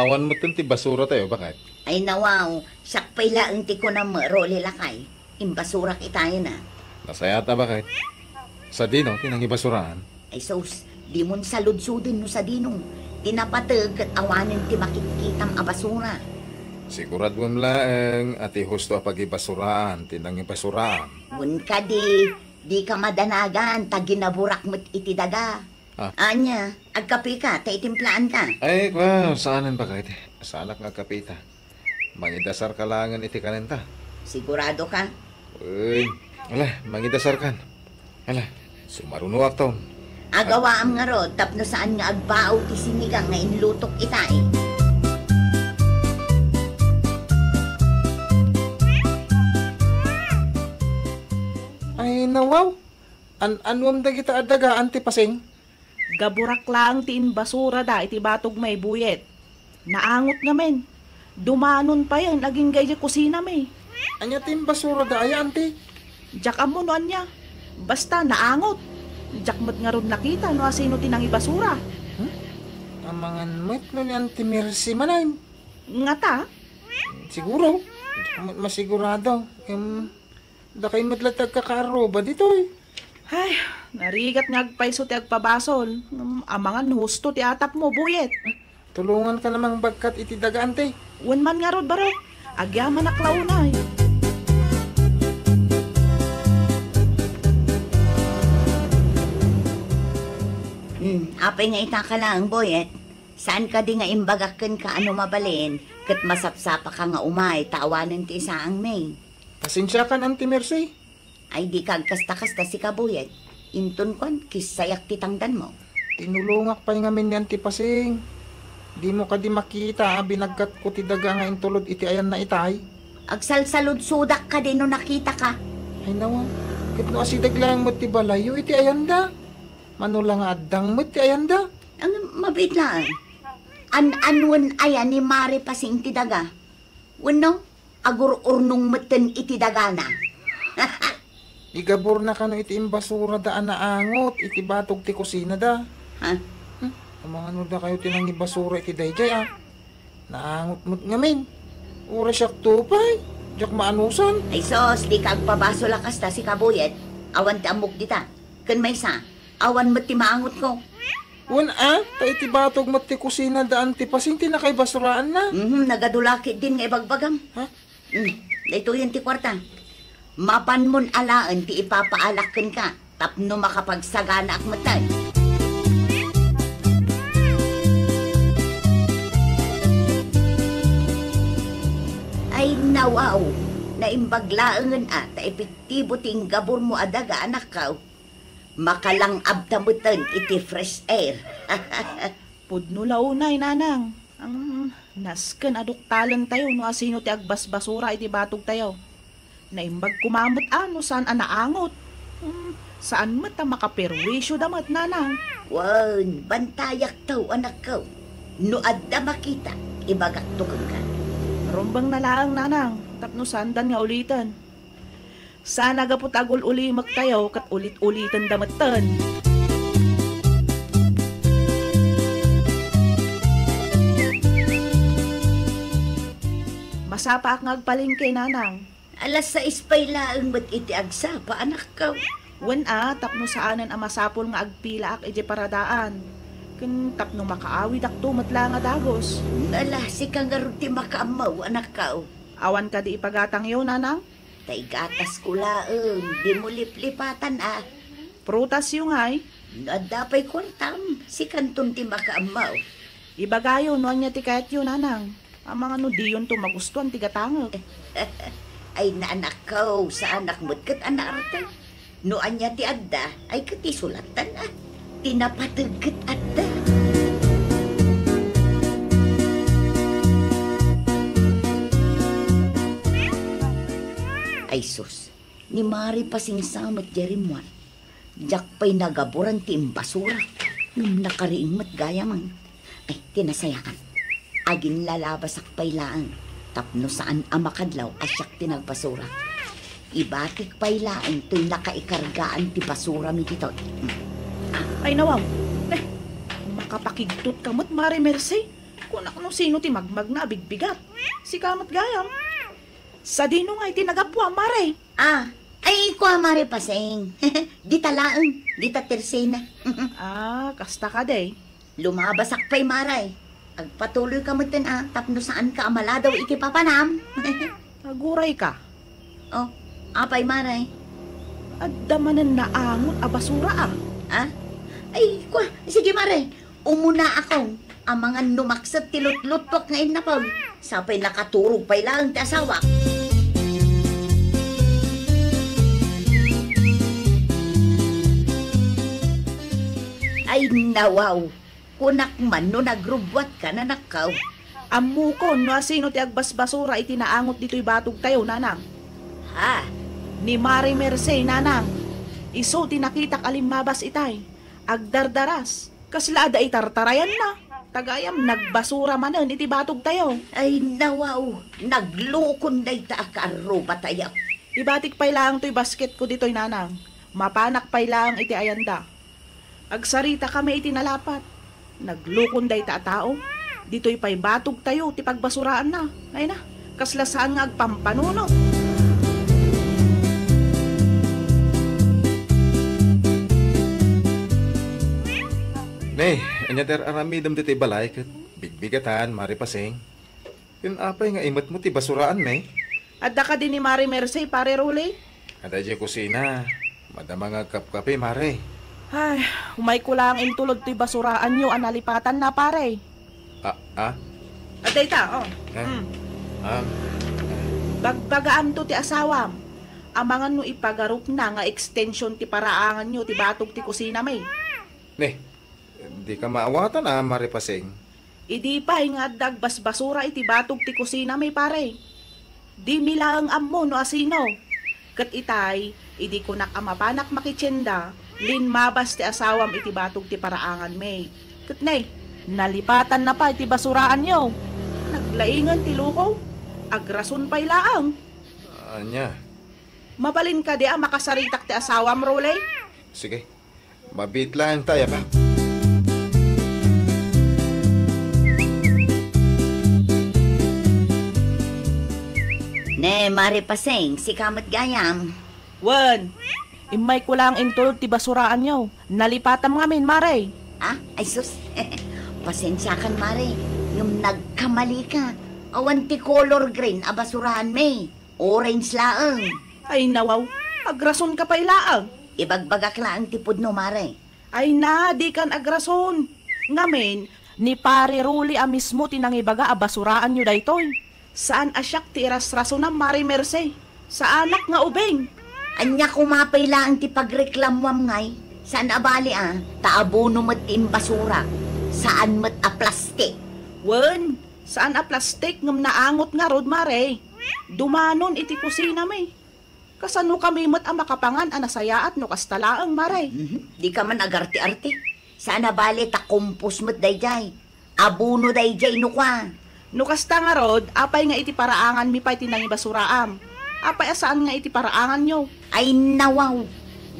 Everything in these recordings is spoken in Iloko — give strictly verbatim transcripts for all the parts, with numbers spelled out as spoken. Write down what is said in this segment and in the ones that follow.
Awan metten ti basuratayo, baket? Ay, nawaw, siak pay laeng ti kunam, Rolly lakay. Imbasurak itayen a. Nasayaat a, baket. Sadino ti nangibasuraan? Ay sus, dimon saludsoden no sadino. Ti napateg ket awanen ti makitkitam a basura. Siguraduem laeng a ti husto a pagibasuraan ti nangibasuraan. Wen kadi, dika madanagan ta ginaburak met iti daga. Ah. Ania, agkapeka ta itimplaanka? Ay, kua, saanen, baket. Saanak nga agkapeta. Mangidasarka laengen iti kanenta. Siguradoka? Uy, ala, mangidasarkan. Ala, sumarunoakton. Agawaam ngarud tapno saan nga agbao ti sinigang nga inlutok itay. Ay, nawaw. An-anuem dagita a dagaan ti pasing? Gaburak laeng ti imbasurada iti batog may buyet. Naangot ngamin. Dumanon payen agingga idiay kusinami. Ania ti imbasurada aya, anti? Diak ammo no ania. Basta naangot. Diak met ngarud nakita no asino ti nangibasura. Hmm? Amangan met no ni Anti Mercy manen. Ngata? Siguro. Diak met masigurado. Em, Dakay met la ti agkakaarruba ditoy. Ay, narigat nga agpayso ti agpabasol. Ngem amangan no husto ti atapmo, buyet. Tulonganka a mangbagkat iti daga, anti. Wen man ngarud, barok. Agyamanak la unay. Hmm, apay nga itaka laeng, buyet? Saan kadi nga imbagak kenka a no mabalin, ket masapsapaka nga umay ta awanen ti isaangmi? Pasensiakan, Anti Mercy. Ay, dika agkasta-kasta, sika, buyet. Inton kuan, kissayak ti tangdanmo. Tinulongak pay ngamin ni Anti Pasing. Dimo kadi makita a binagkatko ti daga nga intulod iti ayanna itay? Agsalsaludsodak kadi no nakitaka? Ay, nawa. Ket no asideg laeng met ti balayyo iti ayanda? Mano la nga addang met ti ayanda? Ang mabiit laeng. An-anuen aya ni Mari Pasing ti daga? Wenno, agur-urnong metten iti dagana. Igaburna kano iti imbasurada a naangot iti batog ti kusinada. Ha? Hmm? Amangan no dakayo ti nangibasura iti daydiay, a? Naangot met ngamin. Uray siak to pay, diak maanusan. Ay sus, dika agpabasol a kasta, sika, buyet. Awan ti ammok dita. Ken maysa, awan met ti maangotko. Wen a, ta iti batog met ti kusinada Anti Pasing ti nakaibasuraanna. Mhm, nagadu la ketdin nga ibagbagam. Ha? Hmm, daytoyen ti kuarta. Mapanmon alaen ti ipapaalak kenka tapno makapagsaganaak metten. Ay, nawaw, naimbag laengen a ta epektibo ti inggaburmo a daga, anakko. Makalang-abta metten iti fresh air. Pudno la unay, nanang. Ang nasken a duktalentayo no asino ti agbasbasura iti batogtayo. Naimbag koma met a no saan a naangot. Hmm, saan met a makaperwisyoda met, nanang. Wen, bantayakto, anakko. No adda makita, ibagakto kenka. Rumbeng na laeng, nanang, tapno saandan nga uliten. Saan a gapu ta agul-ulimektayo ket ulit-ulitenda metten. Masapaak nga agpalengke, nanang. Alas sais pay laeng met iti agsapa, anakko. Wen a, tapno saanen a masapul nga agpilaak idiay paradaan. Ken tapno makaawidakto met la nga dagus. Ala, sika ngarud ti makaammo, anakko. Awan kadi ipagatangyo, nanang? Ta igatasko laeng, dimo liplipatan a. Prutasyo ngay? No adda pay kuartam, sikanton ti makaammo. Ibagayo no ania ti kayatyo, nanang. Amangan no diyonto magustuan ti gatangek. Ay, naanakko, saanak met ket a naarte. No ania ti adda, ay ket isulattan a. Ti napateg ket adda. Ay sus, ni Mari Pasing sa met diay rimmuar. Diak pay nagaburan ti imbasura. Ngem nakariing met gayam. Ay, ti nasayaat. Aginlalabasak pay laeng tapno saan a makadlaw a siak ti nagbasura. Ibatik pay laeng toy nakaikargaan ti basurami ditoy. Ay, nawaw. Eh, makapakigtot ka met, Mari Mercy. Kunak no sino ti magmagna a bigbigat. Sika met gayam. Sadino nga iti nagapuam, Mare? Ah, ay, kua, Mare Paseng. Dita laeng, dita Tersena. Ah, kasta kadi. Lumabasak pay, Mare. Agpatuloyka metten a tapno saanka a maladaw iti papanam. Agurayka. Oh, apay, Mare? Adda manen naangot a basura, ah. Ah? Ay, kua, sige, Mare. Umunaakon, amangan no makset ti lutluttuak nga innapag. Sapay nakaturog pay laeng ti asawak. Ay, nawaw. Kunak man no nagrubbuatka, nanakkaw. Ammokon no asino ti agbasbasura iti naangot ditoy batogtayo, nanang. Ha? Ni Mare Merced, nanang. Isu ti nakitak a limmabas itay. Agdardaras. Kasla adda itartarayanna. Ta gayam nagbasura manen iti batogtayo. Ay, nawaw. Naglukon dayta a kaarrubatayo. Ibatik pay laeng toy basketko ditoy, nanang. Mapanak pay laeng iti ayanda. Agsaritakami iti nalapat. Naglukon dayta a tao. Ditoy pay batogtayo ti pagbasuraanna. Ay na, kasla saan nga agpampanunot. Ne, ania ti ar-aramidem ditoy balay ket bigbigatan, Mare Paseng? Ken apay nga imetmo ti basuraan, ne? Adda kadi ni Mare Merced, Pare Rolly? Adda idiay kusina. Madama nga agkapkapi, Mare. Ay, umayko laeng intulod toy basuraanyo a nalipatanna, Pare. Ah, ah? Adda ita, oh. Eh? Hmm. Ah. Bagbagaamto ti asawam. Amangan no ipagarupna nga extension ti paraanganyo ti batog ti kusinami. Ne, dika maawatan a, Mare Paseng. Idi pay nga adda agbasbasura iti batog ti kusinami, pare. Dimi laeng ammo no asino. Ket itay, idi kunak a mapanak makitienda, linmabas ti asawam iti batog ti paraanganmi. Ket ne, nalipatanna pay ti basuraanyo. Naglaingen ti luko. Agrason pay laeng. Ania? Mabalin kadi a makasaritak ti asawam, Rolly? Sige. Mabiit laeng ta, Yapa. Ne, Mare Paseng, sika met gayam. Wen, immayko laeng intulod ti basuraanyo. Nalipatam ngamin, Mare. Ah, ay sus. Pasensiakan, Mare. Ngem nagkamalika. Awan ti color green a basuraanmi. Orange laeng. Ay, nawaw. Agrasonka pay laeng. Ibagbagak laeng ti pudno, Mare. Ay na, dikan agrason. Ngamin, ni Pare Rolly a mismo ti nangibaga a basuraanyo daytoy. Saan a siak ti irasrasonam, Mare Merced. Saanak nga ubing. Ania koma pay laeng ti pagreklamoam ngay? Saan a bali a, ta abono met ti imbasurak. Saan met a plastik. Wen, saan a plastik ngem naangot ngarud, Mare. Dumanon iti kusinami. Kasanokami met a makapangan a nasayaat no kasta laeng, Mare? Mhm. Dika man agarte-arte. Saan a bali ta kompos met daydiay. Abono daydiay no kua. No kasta ngarud, apay nga iti paraanganmi pay ti nangibasuraam? Apay a saan nga iti paraanganyo? Ay nawaw,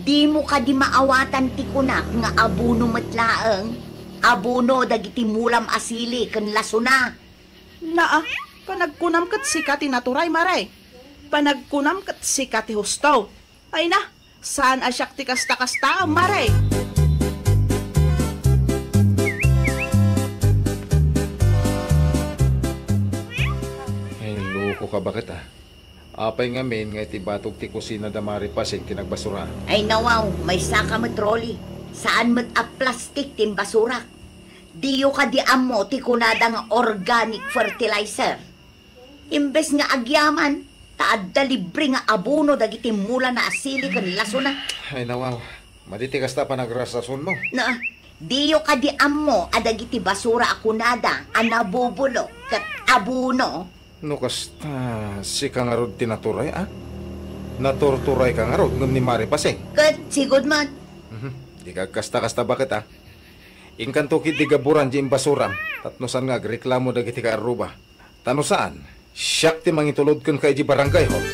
dimo kadi maawatan ti kunak nga abono met laeng? Abono dagiti mulam a sili ken lasona. Naa, panagkunam ket sika ti naturay, Mare. Panagkunam ket sika ti husto. Ay na, saan a siak ti kasta-kasta, Mare. Ay, loko ka, baket, ah. Apay ngamin nga iti batog ti kusina da Mare Paseng ti nagbasura? Ay, nawaw, maysaka met, Rolly. Saan met a plastik ti imbasurak. Diyo kadi ammo ti kunada nga organic fertilizer? Imbes nga agyaman, ta adda libre nga abono dagiti mulana a sili ken lasona. Ay, nawaw. Madi ti kasta a panagrasrasonmo. Na, diyo kadi ammo a dagiti basura a kunada a nabubulok ket abono? No kasta, sika ngarud ti naturay, a? Naturturay ka ngarud ngem ni Mare Paseng? Ket sigud man. Mhm. Dika agkasta-kasta, baket, a? Inkanto ketdi gaburan diay imbasuram, tapno saan nga agreklamo dagiti kaarruba. Ta no saan, siak ti mangitulod kenka idiay barangay hall.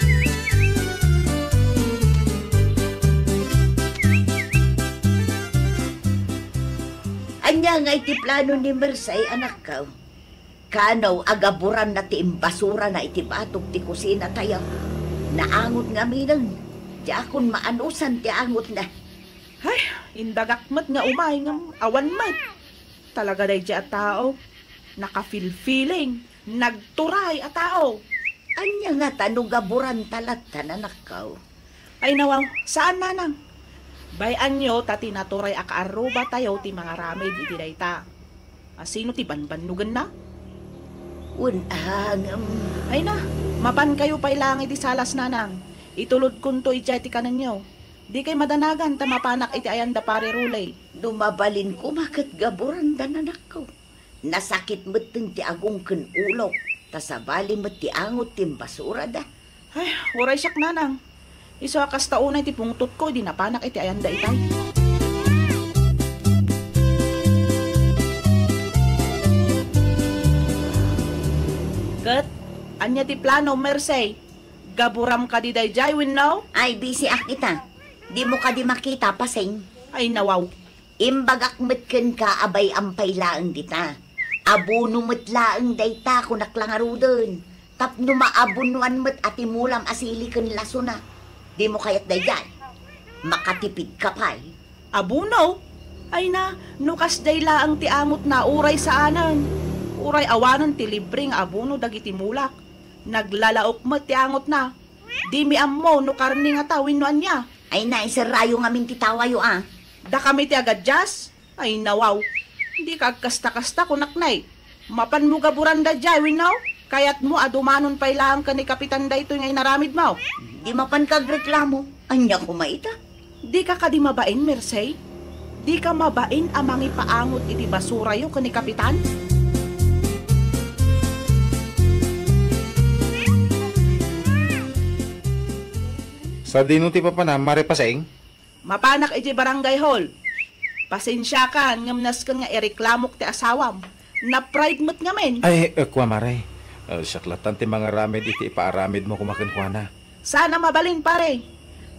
Ania nga iti plano ni Mersay, anakko? Kano, agaburanna ti imbasurana iti batok ti kusinatayo. Naangot ngaminen. Diakon maanusan ti angotna. Ay, indagak met nga umay ngem awan met. Talaga daydiay a tao. Nakafilfiling. Nagturay a tao. Ania ngata no gaburanta latta, nanakko? Ay, nawaw, saan, nanang. Bay-anyo ta ti naturay a kaarrubatayo ti mangaramid iti dayta. A, sino ti banbannogenna? Wen, ah, ngem. Ay na, mapankayo pay laeng iti salas, nanang. Itulodkonto idiay ti kanenyo. Dikay madanagan ta mapanak iti ayan da Pare Rolly. No mabalin koma ket gaburanda, nanakko. Nasakit metten ti agong ken ulok, ta sabali met ti angot ti imbasurada. Ay, uray siak, nanang. Isu a kasta unay ti pungtotko idi napanak iti ayan da itay. Ket, ania ti plano, Mercey? Gaburam kadi daydiay wenno? Ay, busy ak ita. Dimo kadi makita, Pasing? Ay, nawaw. Imbagak met kenka a bay-am pay laeng dita. Abono met laeng dayta, kunak la ngaruden. Tapno maabonoan met a ti mulam a sili ken lasona. Dimo kayat daydiay? Makatipidka pay. Abono? Ay na, no kasdiay laeng ti angotna, uray saanen. Uray awanen ti libre nga abono dagiti mulak. Naglalaok met ti angotna. Dimi ammo no karne ngata wenno ania. Ay na, iserrayo ngamin ti tawayo a. Dakami ti agadias? Ay, nawaw. Dika agkasta-kasta, kunak, nay. Mapanmo gaburan daydiay wenno? Kayatmo a dumanon pay laeng ken ni Kapitan daytoy nga inaramidmo? Di mapanka agreklamo. Ania koma ita? Dika kadi mabain, Mercey? Dika mabain a mangipaangot iti basurayo ken ni Kapitan? Sadino ti papanam, Mare Paseng? Mapanak idiay barangay hall. Pasensiakan ngem nasken nga ireklamok ti asawam. Na-pride met ngamin. Ay, eh, kua, Mare. Eh, siak lattan ti mangaramid iti ipaaramidmo koma kenkuana. Saan a mabalin, pare.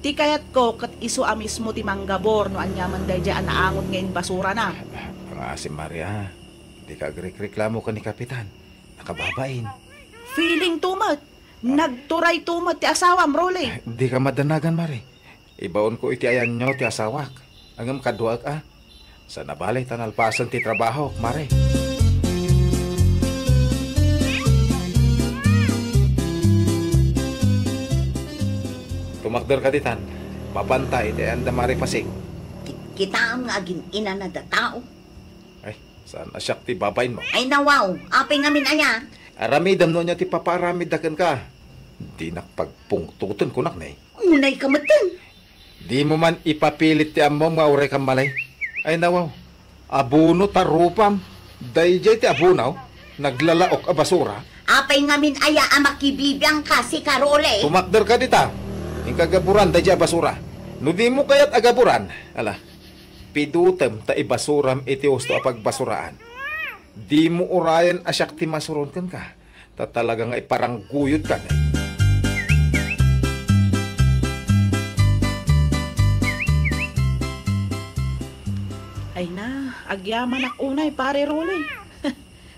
Ti kayatko ket isu a mismo ti manggabur no aniaman daydiay a naangot nga inbasurana. Pangaasim, Mare, a. Dika agrekreklamo ken ni Kapitan. Nakababain. Feeling to met. Nagturay to met ti asawam, Rolly. Dika madanagan, Mare. Ibaonko iti ayanyo ti asawak. Ngem kaduaek a. Saan a bale ta nalpasen ti trabahok, Mare. Tumakder ka ditan. Mapanta iti ayanda, Mare Pasing. Ki-, kitaem nga agin-inanada tao. Ay, saan a siak ti babainmo? Ay, nawaw. Apay ngamin aya? Aramidem no ania ti papaaramidda kenka. Dinak pagpungtoten, kunak ne. Unay ka metten. Dimo man ipapilit ti ammom nga uray kammalay. Ay, nawaw. Abono ta rupam. Daydiay ti abono. Naglalaok a basura. Apay ngamin aya a makibibiangka, sika, Rolly? Tumakder ka dita. Inka gaburan daydiay a basura. No dimo kayat a gaburan, ala, pidutem ta ibasuram iti husto a pagbasuraan. Dimo urayen a siak ti masuron kenka. Ta talaga nga iparangguyodka, ne? Ay na, agyamanak unay, Pare Rolly.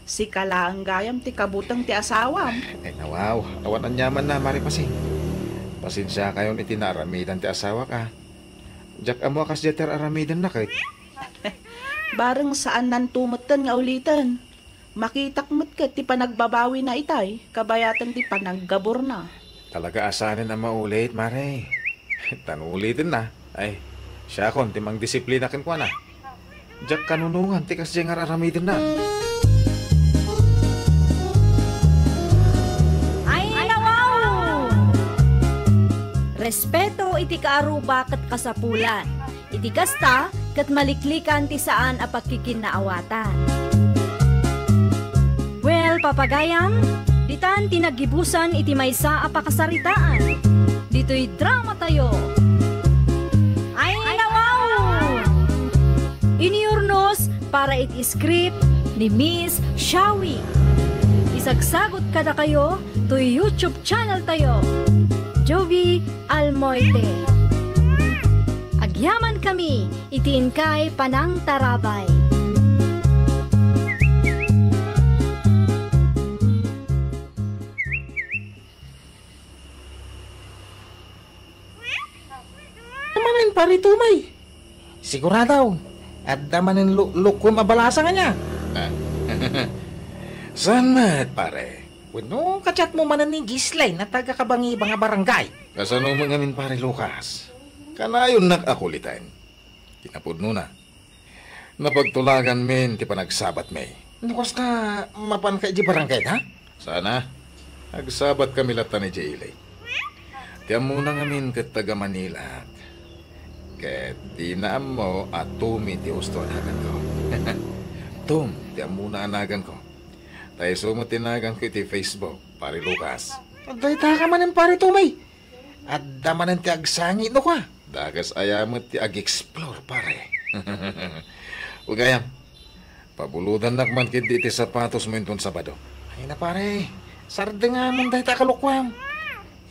Sika laeng gayam ti kabuteng ti asawam. Ay, nawaw, awan aniamanna, Mare Pasing. Pasensiakayon iti naaramidan ti asawak, a. Diak ammo a kasdiay ti ar-aramidenna ket. Bareng saannanto metten nga uliten. Makitak met ket ti panagbabawina itay, kabayaten ti panaggaburna. Talaga a saanen a maulit, Mare. Ta no ulitenna, ay, siakon ti mangdisiplina kenkuana. Diak kanunongan ti kasdiay nga ar-aramidenna. Ay, nawaw! Respeto iti kaaruba ket kasapulan. Iti kasta, ket maliklikan ti saan a pagkikinnaawatan. Well, papagayam, ditan ti naggibusan iti maysa a pakasaritaan. Ditoy dramatayo. Ay, nawaw! Iniurnos para iti script ni Miss Shawi. Isagsagot kadakayo toy YouTube channel tayo, Jovi Almoite. Agyaman kami iti inkay panangtarabay. Pare Tommy. Sigurado, adda manen lu-, lukuem a balasa nga niya. Ah. Saan met, pare? Wenno, ka-chat-mo manen ni Gislaine a taga-kabangiba nga barangay? Kasano met ngamin, Pare Lucas? Kanayonnak a kuliten. Kinapudnona, napagtulaganmin ti panagsabatmi. No kasta, mapanka idiay barangayta? Sana. Agsabatkami latta ni Jaylee. Ti ammona ngamin ket taga-Manilaak. Ket dina ammo a Tommy ti husto a naganko. Tom ti ammona a naganko. Ta isu met ti naganko iti Facebook, Pare Lucas. Dayta ka manen, Pare Tommy. Adda manen ti agsangi no ka. Dakes aya met ti ag-explore, pare. Ugayam, pabulodannak man ketdi iti sapatosmo inton Sabado. Ay na, pare, sardengamon dayta a kalukuam.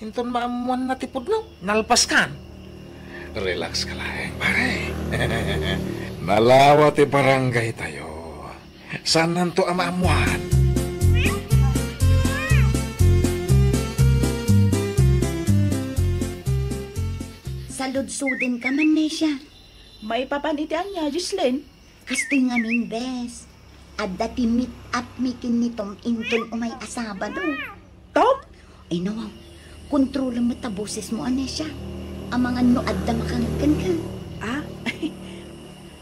Inton maammuanna ti pudno, nalpaskan. Relax ka laeng, pare. Nalawa ti barangay tayo. Saannanto a maammuan. Saludsodenka man, Nesia. Maipapan iti ania, Gislaine? Kastoy ngamin, bes. Adda ti meet up mi ken ni Tom inton umay a Sabado. Tom? Ay, no. Kontrolem met ta bosesmo, Anesia. Amangan no adda makangeg kenka. Ah?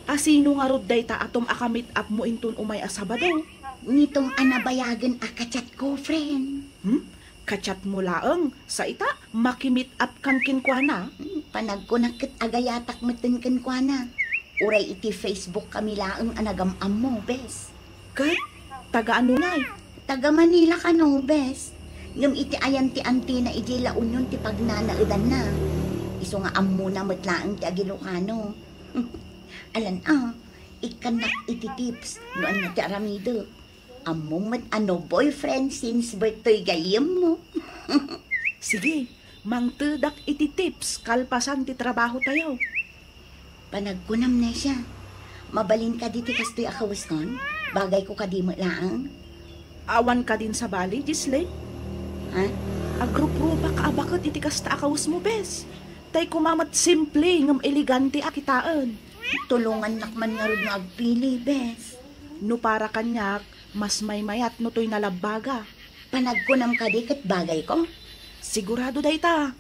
A sino ngarud dayta a Tom a ka-meet up mo inton umay a Sabado? Ni Tom a nabayagen a ka-chat ko, friend. Hmm? Ka-chat mo laeng, sa ita, maki-meet up kan kenkuana? Hmm, panagkunak ket agayatak metten kenkuana. Uray iti Facebook kami laeng a nagam-ammo, bes. Ket taga-ano ngay? Taga-Manila kano, bes. Ngem iti ayan ti antina idiay La Union ti pagnanaedanna. Isu nga ammona met laeng ti ag-Ilocano. Alan a, ikkannak iti tips no ania ti aramidek. Ammom met a no boyfriend since birth toy gayyemmo. Sige, mangtedak iti tips kalpasan ti trabahotayo. Panagkunam, Nesia, mabalin kadi ti kastoy a kaweskon? Bagayko kadi met laeng? Awan kadin sabali, Gislaine? Ha? Agruprupak a baket iti kasta a kawesmo, bes. Tay koma met simple ngem elegante a kitaen. Tulongannak man ngarud nga agpili, bes. No para kaniak, mas maymayat no toy nalabbaga. Panagkunam kadi ket bagayko? Sigurado dayta.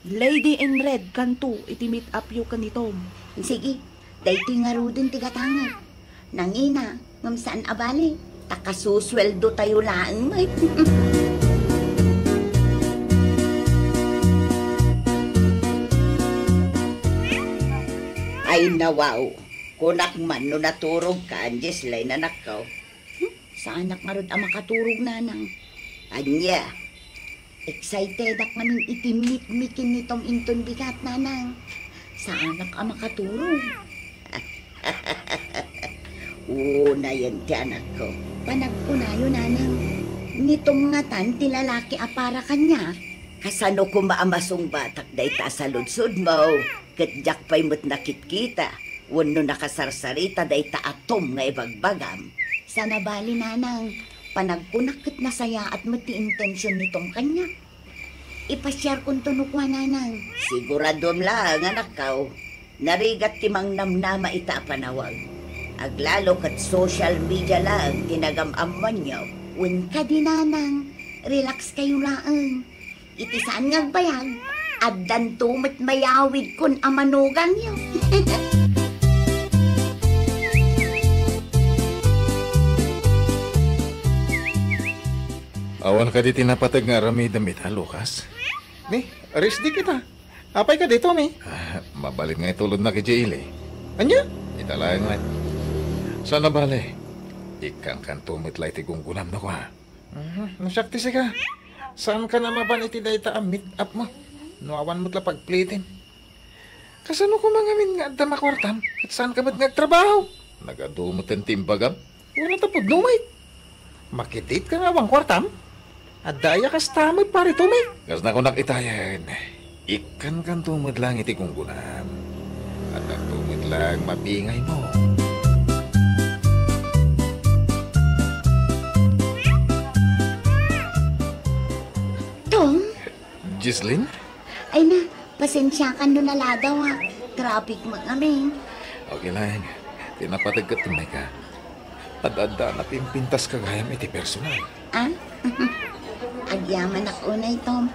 Lady in Red kanto iti meet up yo ken ni Tom. Sige, daytoy ngaruden ti gatangek. Nangina, ngem saan a bale, ta kasusueldotayo laeng met. Ay, nawaw. Kunak man no naturogka, Angeslay, anakko. Hmm? Saanak ngarud a makaturog, nanang. Ania? Excitedak ngamin iti meet mi ken ni Tom inton bigat, nanang. Saanak a makaturog. Unayen ti anakko. Panagkunayo, nanang. Ni Tom ngatan ti lalaki a para kaniak. Kasano koma a masungbatak dayta a saludsodmo? Ket diak pay met nakitkita wenno nakasarsarita dayta a Tom nga ibagbagam. Saan a bale, nanang, panagkunak ket nasayaat met ti intension ni Tom kaniak. Ipasiarkonto no kua, nanang. Siguradom laeng, anakko. Narigat ti mangnamnama ita a panawag. Aglalo ket social media laeng ti nagam-ammoanyo. Wen kadi, nanang, relax kayo laeng. Iti saan nga agbayag, addanto met mayawidkon a manugangyo. Awan kadi ti napateg nga aramidem ita, Lucas? Ni, rest day kita. Apay kadi, Tommy? Ah, mabalin nga itulodnak idiay ili. Ania? Ita laeng met. Saan a bale, ikkankanto met la iti gunggonam no kua. Mhm, no siak ti sika, saankan a mapan iti dayta a meet up mo. No awan met la pagpilitem. Kasano koma ngamin nga adda makuartam ket saanka met nga agtrabaho? Nagadu meten ti imbagam. Wala ta pudno met. Makidate ka nga awan kuartam? Adda aya kasta met, Pare Tommy? Kas nakunak itayen, ikkankanto met laeng iti gunggonam. Addanto met laeng mabingaymo. Tom? Gislin? Ay na, pasensiakan no naladaw, ha. Traffic met ngamin. Okay lang. Ti napateg ket tumay ka. Ad-adda napimpintas ka gayam iti personal. Ah? Agyamanak unay, Tom.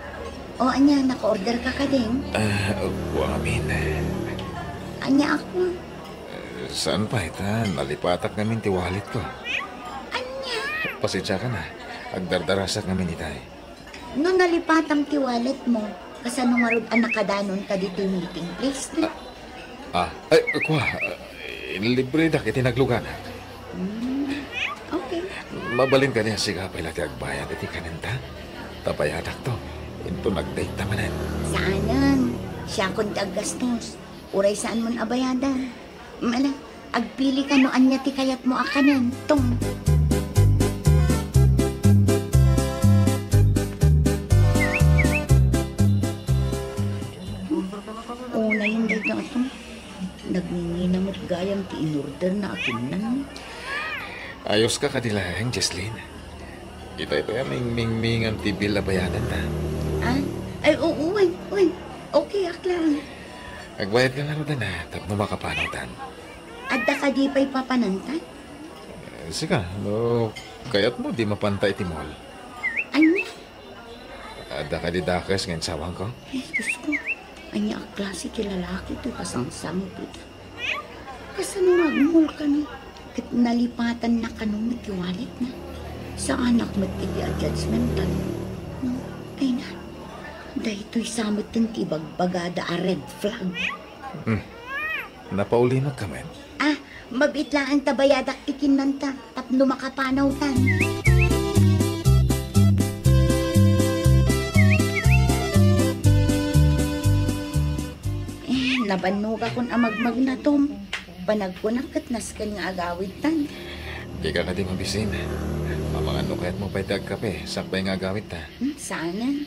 O ania, naka-order ka kadin? Ah, wen ngamin. Ania ako? Eh, saan pay ta? Nalipatak ngamin ti wallet ko. Ania? Pasensiakan a. Agdardarasak ngamin itay. No nalipatam ti wallet mo, kasano ngarud a nakadanonka ditoy meeting place, no? Ah, ah, ay, kua, ah, libre dak iti nagluganak. Hmm, okay. Mabalin kadi a sika pay la ti agbayad iti kanenta? Ta bayadakto, inton nag-date ta manen. Saanen, siakon ti aggastos. Uray saanmon a bayadan. Mala, agpili ka no ania ti kayatmo a kanen, Tom. Unayen dayta, Tom. Nagngingina met gayam ti inorderna a kinnan. Ayos ka kadi laeng, Jesslyn. Itay pay a mingmingmingan ti bill a bayadanta. Ah? Ay, oo, uy, uy. Okay ak lang. Agbayad ka ngaruden a, tapno makapanawtan. Adda kadi pay papananta? Eh, sika, no kayatmo, di mapanta iti mall. Ania? Adda kadi dakes nga insawangko? Ay, Diyos ko. Ania a klase ti lalaki ti pasangsangit ita? Kasano nga agmall kano? Ket nalipatanna kano met ti walletna? Saanak met iti a judgmental. No? Ay na. Daytoy sa metten ti ibagbagada a red flag. Hmm. Napaulimek ka met? Ah, mabiit laeng ta bayadak ti kinnanta tapno makapanawtan. Eh, nabannogakon a magmagna, Tom. Panagkunak ket nasken nga agawidtan. Dika kadi mabisin. Amangan no kayatmo pay ti agkape, sakbay nga agawidta. Hmm, saanen.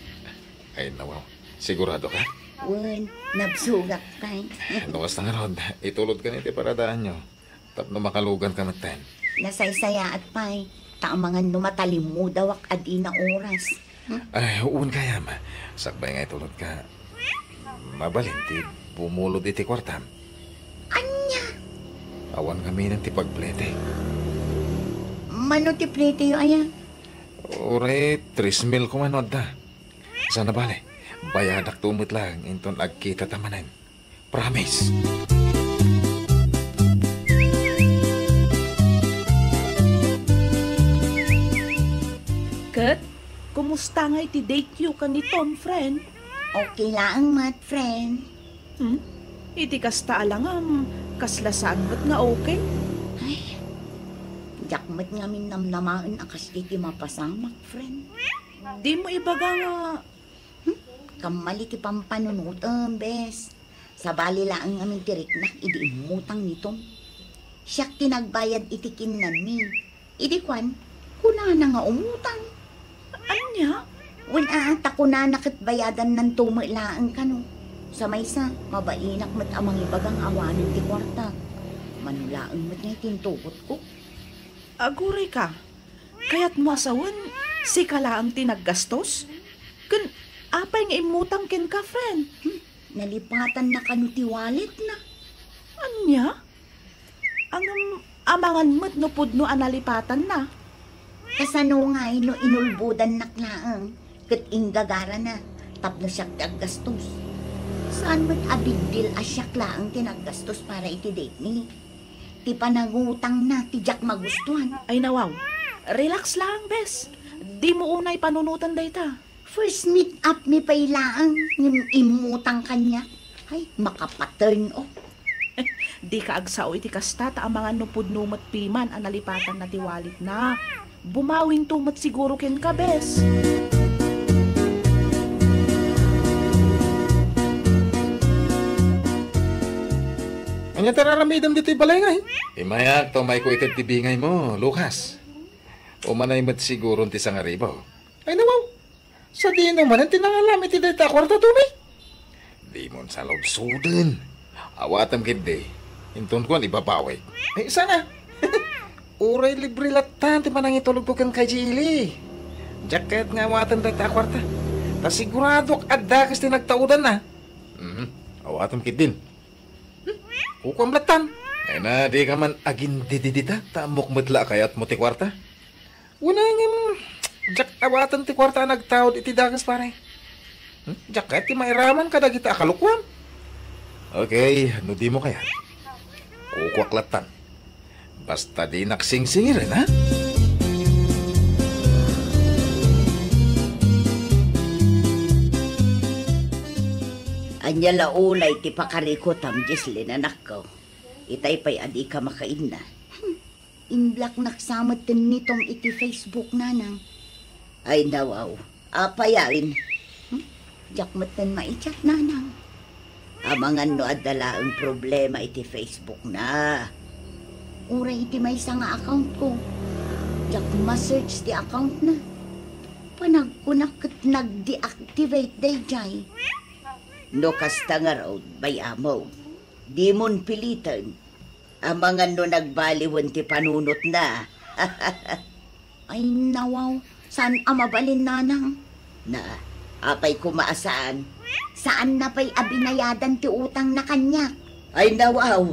Ay, nawaw. Sigurado ka? Wen, nabsogak pay. No kasta ngarud, itulod ka ni ti paradaanyo. Tapno makalugan ka metten. Nasaysayaat pay, ta amangan no matalimmudawak a dina oras. Hmm? Ay, wen gayam. Sakbay nga itulod ka. Mabalin ti bumulod iti kuartam. Ania? Awan ngaminen ti pagplete. Mano ti pleteyo aya? Uray, tres mil koma no adda. Saan a bale, bayadakto met laeng inton agkitata manen. Promise. Ket, kumusta ngay ti date-yo ken ni Tom, friend? Okay laeng met, friend. Hmm? Iti kasta a langam, kasla saan met nga okay? Ay, diak met ngamin namnamaen a kas iti mapasamak, friend. Dimo ibaga nga Hmm? Kammali ti pampanunotem, bes. Sabali laeng ngamin ti riknak idi immutang ni Tom. Siak ti nagbayad iti kinnanmi. Idi kuan, kunana nga umutang. Ania? Wen, a, ta kunana ket bayadannanto met laeng kano. Sa maysa, mabainak met a mangibaga nga awanen ti kuarta. Mano laeng met nga iti intugotko. Aguray ka. Kayatmo a sawen, sika laeng ti naggastos? Ken apay nga immutang kenka, friend? Hmm, nalipatanna kano ti walletna. Ania? Ngem amangan met no pudno a nalipatanna. Kasano ngay no inulbodannak laeng ket inggagarana tapno siak ti aggastos? Saan met a big deal a siak laeng ti naggastos para iti date mi? Ti panangutangna ti diak magustuhan. Ay, nawaw. Relax lang, bes. Dimo unay panunoten dayta. First meet up mi pay laeng, ngem immutang kaniak. Ay, makapa-turn off. Dika agsao iti kasta, ta amangan no pudno met piman a nalipatanna ti walletna. Bumawingto met siguro kenka, bes. Ania ti ar-aramidem ditoy balay ngay? Immayak ta umayko ited ti bingaymo, Lucas. Umanay met siguron ti sangaribu. Ay, nawaw. Sadino manen ti nangalam iti dayta a kuarta, Tommy? Dimon saludsoden. Awatem ketdi. Inton kuan, ibabawik. Ay, saan a? Uray libre latta ti panangitulodko kenka, Jilly. Diak kayat nga awaten dayta a kuarta. Ta siguradok adda kas ti nagtaudanna. Mhm. Awatem ketdin. Kukuam lattan. Ay na, di ka man agindididita, ta ammok met la a kayatmo ti kuarta. Una ngem, diak awaten ti kuarta a nagtaud iti dakes, pare. Hmm? Diak kayat ti mairaman kadagita a kalukuam. Okay, no dimo kayat, kukuak lattan. Basta dinak singsingiren, ha? Ania la unay ti pakarikutam, Jesselyn, anakko? Itay pay a dika makainna. Hmm. Inblocknak sa metten ni Tom iti Facebook, nanang. Ay, nawaw. Apay amin? Hmm? Diak metten mai-chat, nanang. Amangan no adda laeng problema iti Facebook na. Uray iti maysa nga account ko. Diak ma-search ti account na. Panagkunak ket nag-deactivate daydiay. No kasta ngarud, bay-amok, dimon piliten. Amangan no nagbaliwen ti panunotna. Ay, nawaw, saan a mabalin, nanang? Na, apay koma a saan? Saanna pay a binayadan ti utangna kaniak. Ay, nawaw,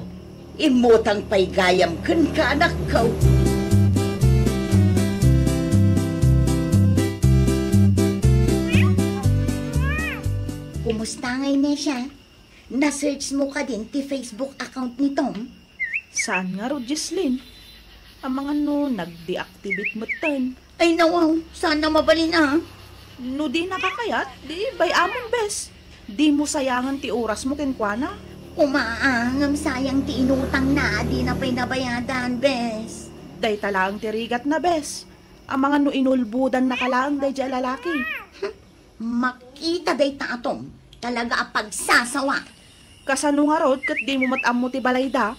immutang pay gayam kenka, anakko. Kumusta ngay, Nesia? Na-search mo kadin ti Facebook account ni Tom? Saan ngarud, Jesselyn? Amangan no nag-deactivate metten. Ay, nawaw, saan a mabalin, a? No dinaka kayat, di bay-amon, bes. Dimo sayangen ti orasmo kenkuana. Koma, a, ngem sayang ti inutangna a dina pay nabayadan, bes. Dayta laeng ti rigatna, bes. Amangan no inulbodannaka laeng daydiay a lalaki. Makita dayta a Tom, talaga a pagsasawa. Kasano ngarud ket dimo met ammo ti balayda?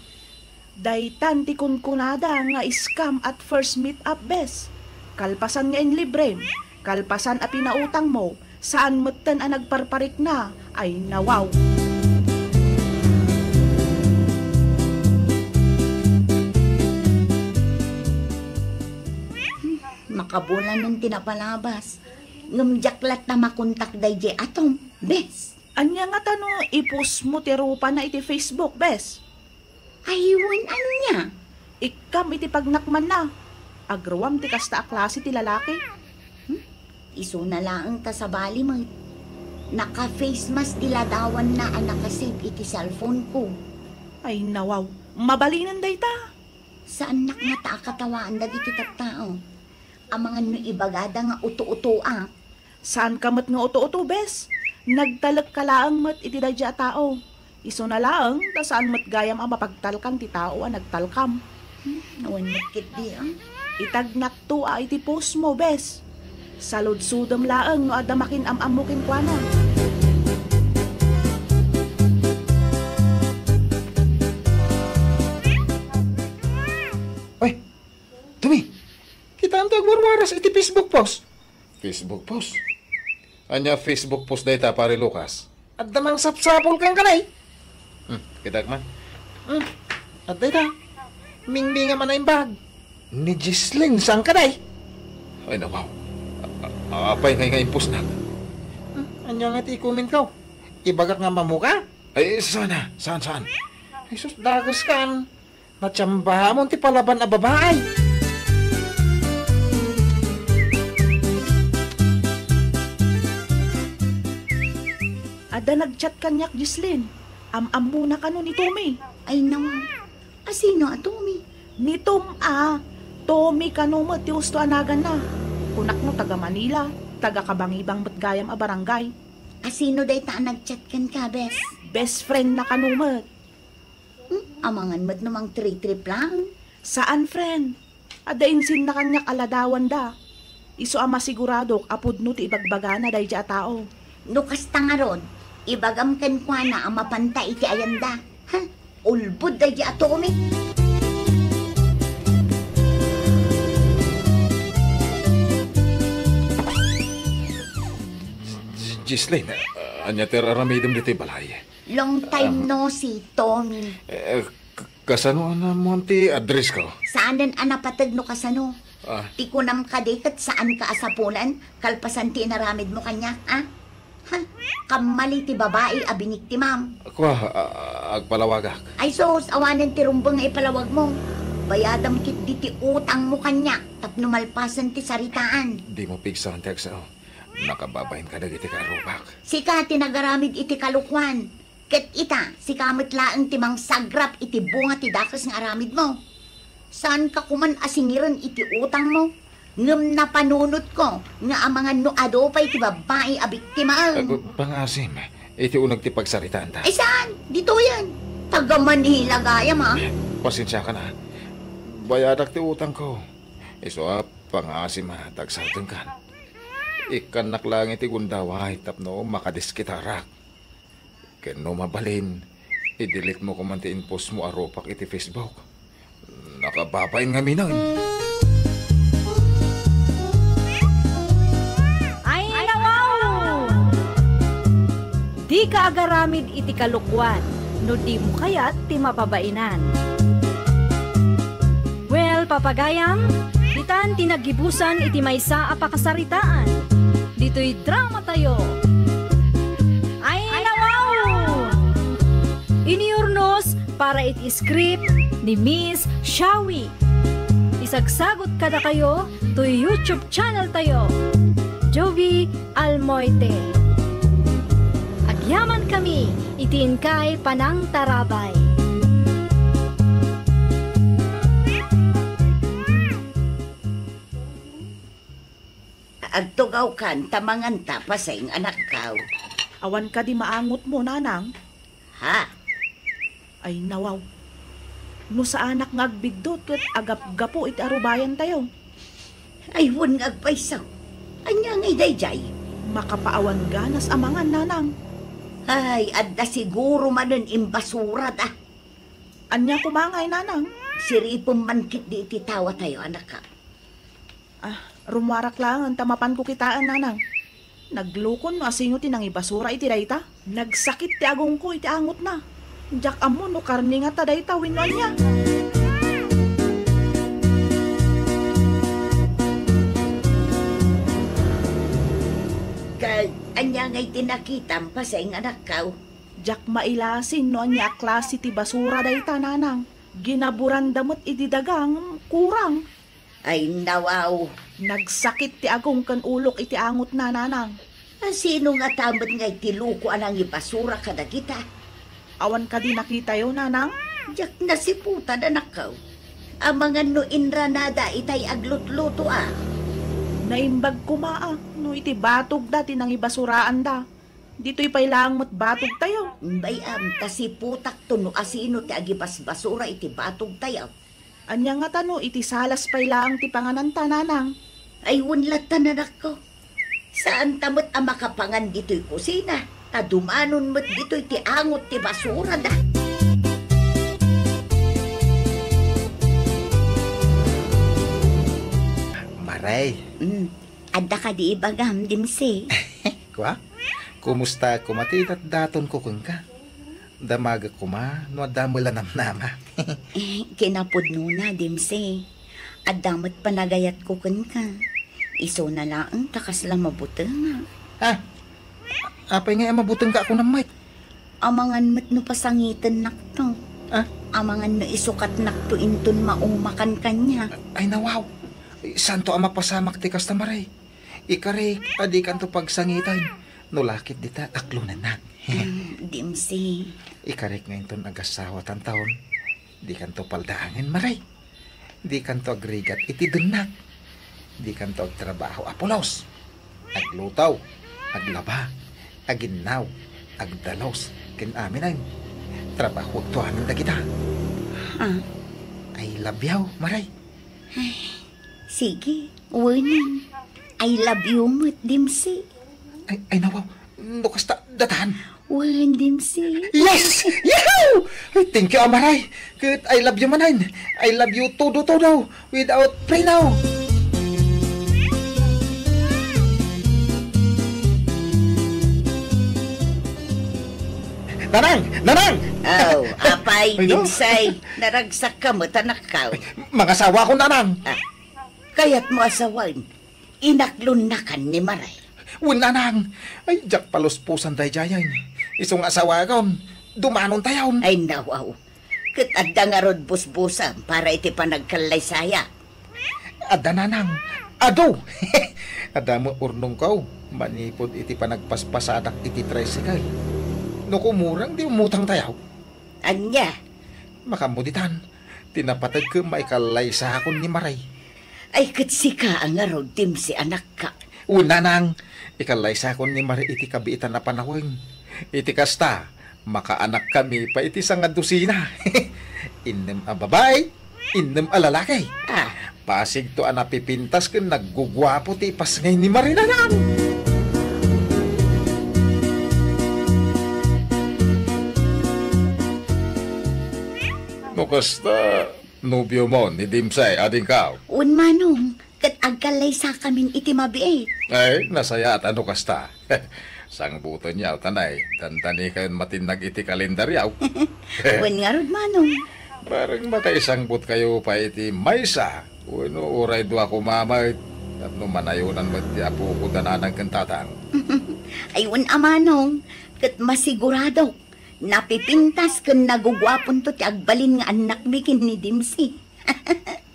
Daytan ti kunkunada nga scam at first meet-up, bes. Kalpasan nga inlibrem, kalpasan a pinautangmo, saan metten a nagparparikna. Ay, nawaw. Makabulanen ti napalabas. Ngem diak latta makontak daydiay a Tom, bes. Ania ngata no i-post mo ti rupana iti Facebook, bes? Ay, wen ania? Ikkam iti pagnakmanna. Agruam ti kasta a klase ti lalaki. Hmm? Isuna laeng ta sabali met. Naka-face mask ti ladawanna a naka-save iti cellphone ko. Ay, nawaw. Mabalinen dayta. Saannak ngata a katawaan dagiti tattao. Amangan no ibagada nga uto-utoak. Saanka met nga uto-uto, bes. Nagtalekka laeng met iti daydiay a tao. Isuna laeng ta saan met gayam a mapagtalkan ti tao a nagtalkam. Hmm, wen met ketdi, a? Itagnakto a iti post mo, bes. Saludsodem laeng no adda makin-am-ammo kenkuana. Oy, Tommy, kitaem ti agwarwaras iti Facebook post. Facebook post? Ania Facebook post dayta, Pare Lucas? Adda mangsapsapul kenka, nay. Hmm, kitak man. Hmm, adda ita. Mingmingam a naimbag. Ni Jesselyn, saan ka, nay? Ay, nawaw. A-, a-, apay ngay nga impostna? Hmm, ania nga ti i-comment ko? Ibagak nga ammo ka? Ay, saan a? Saan, saan? Ay, sus, dages kan. Natsambamon ti palaban a babae. Adda nag-chat kaniak, Jesselyn. Am-ammona kano ni Tommy? Ay, nawaw. Asino a Tommy? Ni Tom a. Tommy kano met ti husto a naganna. Kunak no taga Manila, taga Kabangibang met gayam a barangay. Asino dayta a nag-chat kenka, bes? Best friend na kano met. Hmm, amangan met no mangtritrip laeng. Saan, friend. Adda insinna kaniak a ladawanda. Isu a masiguradok a pudno ti ibagbagana daydiay a tao. No kasta ngarud, ibagam kenkuana a mapanta iti ayanda. Ha? Ulbod daydiay a Tommy. Jesselyn, ania ti ar-aramidem ditoy balay? Long time no see, Tommy. Eh, k-, kasano a naammoan ti address ko? Saanen a napateg no kasano. Ah. Ti kunam kadi ket saanka a sapulan kalpasan ti inaramidmo kaniak, a? Kammali ti babai a biniktimam. Kua, a-, agpalawagak. Ay sus, awanen ti rumbeng nga ipalawagmo. Bayadam ketdi ti utangmo kaniak tapno malpasen ti saritaan. Dimo pigsaen ti agsao. Nakababain kadagiti kaarrupak. Sika ti nagaramid iti kalokuan. Ket ita, sika met laeng ti mangsagrap iti bunga ti dakes nga aramidmo. Saanka koman a singiren iti utangmo, ngem napanunotko nga amangan no adu pay ti babbai a biktimaem. Eh, pa-, pangaasim, iti uneg ti pagsaritaanta. Ay saan? Ditoyen. Taga Manila gayam, a. Pasensiakan, a. Bayadak ti utangko. Isu a, pangaasim a, ta agsardengkan. Ikkannak laeng iti gundaway tapno makadiskitarak. Ken no mabalin, i-delete mo koman ti in-post mo a rupak iti Facebook. Nakababain ngamin. Ay, nawaw! Dika agaramid iti kalokuan no dimo kayat ti mapabainan. Well, papagayam, ditan ti naggibusan iti maysa a pakasaritaan. Ditoy dramatayo. Ay, nawaw! Iniurnos para iti script ni Miss Shawi. Isagsagut kadakayo toy YouTube channel tayo, Jovi Almoite. Agyaman kami iti inkay panangtarabay. Agtugawkan ta manganta, Paseng, anakkaw. Awan kadi maangotmo, nanang? Ha? Ay, nawaw. No saanak nga agbiddut ket agapgapu iti arubayantayo. Ay, wen nga agpayso. Ania ngay daydiay? Makapaawan ganas a mangan, nanang. Ay, adda siguro manen imbasurada. Ania koma ngay, nanang? Siripem man ketdi iti tawatayo, anakkaw. Ah, rummuarak laengen ta mapanko kitaen, nanang. Naglukon no asino ti nangibasura iti dayta. Nagsakit ti agongko iti angotna. Diak ammo no karne ngata dayta wenno ania. Ket ania ngay ti nakitam, Paseng, anakkaw? Diak mailasin no ania a klase ti basura dayta, nanang. Ginaburanda met iti daga ngem kurang. Ay, nawaw. Nagsakit ti agong ken ulok iti angotna, nanang. Asino ngata met ngay ti luko a nangibasura kadagita? Awan kadi nakitayo, nanang? Diak nasiputan, anakkaw. Amangan no inranada itay aglutluto a. Naimbag koma a no iti batogda ti nangibasuraan da. Ditoy pay laeng met batogtayo. Bay-am, ta siputakto no asino ti agibasbasura iti batogtayo. Ania ngata no iti salas pay laeng ti pangananta, nanang? Ay, wen latta, anakko. Saanta met a makapangan ditoy kusina, ta dumanon met ditoy ti angot ti basurada. Maray. Mm. Adda kadi ibagam, Dimsi? Kua? Kumusta koma ti idatdatonko kenka? Damagek koma no adda met la namnama. Eh, kinapudnona, Dimsi. Adda met panagayatko kenka. Isuna laeng ta kasla mabutengak. Ah, apay ngay a mabutengka a kunam met? Amangan met no pasangitennakto. Ah? Amangan no isukatnakto inton maumakan kaniak. Ay, nawaw. Saanto a mapasamak ti kasta, Maray. Ikarek a dikanto pagsangiten no la ket dita aklonennak. Mm, Dimsi. Ikarek nga inton agassawa tantaon, dikanto paldaangen, Maray. Dikanto agrigat iti dennak. Dikanto agtrabaho a pulos. Agluto, aglaba, aginnaw, agdalus, ken aminen. Trabahokto amin dagita. Ah. I love you, Maray. Ay, sige, wenen. I love you met, Dimsi. Ay, ay, nawaw. No kasta, datan. Wen, Dimsi. Yes! Yahoo! Ay, thank you, Amaray. Ket I love you manen. I love you todo, todo. Without free now. Nanang! Nanang! Oh, apay, ay, no? Dinsay, naragsak ka met, anakko. Mangasawa ako, Nanang. Ah, kayat mo asawan? Inaklonnakan ni Maray. Wen, nanang, ay, diak paluspusan daydiayen. Isu nga asawakon, dumanontayon. Ay, nawaw. Ket adda ngarud busbusam para iti panagkallaysaya? Adda, nanang. Adu! Adda met urnongko manipud iti panagpaspasadak iti tricycle. No kumureng, di umutangtayo. Ania? Makammo ditan, ti napateg ket maikallaysakon ni Maray. Ay, ket sika a ngarud, Dimsi, anakka. Wen, nanang, ikallaysakon ni Maray iti kabiitan a panawen. Iti kasta, makaanakkami pay iti sangadusina. Innem a babai, innem a lalaki. Ah. Pasigto a napipintas ken nagguguapo ti ipasngay ni Maray, nanang. No kasta, nobiomo ni Dimsay, adingko? Wen, manong, ket agkallaysakamin iti mabiit. Ay, nasayaat a no kasta. Sangbutenyo, tanay, dandanikayon matinnag iti kalendaryo. Wen ngarud, manong. Bareng makaisangbutkayo pay iti maysa, wenno uray dua koma met, tapno manayonan met ti apoko da nanang ken tatang. Ay, wen a, manong, ket masiguradok, napipintas ken naguguaponto ti agbalin nga annakmi ken ni Dimsi.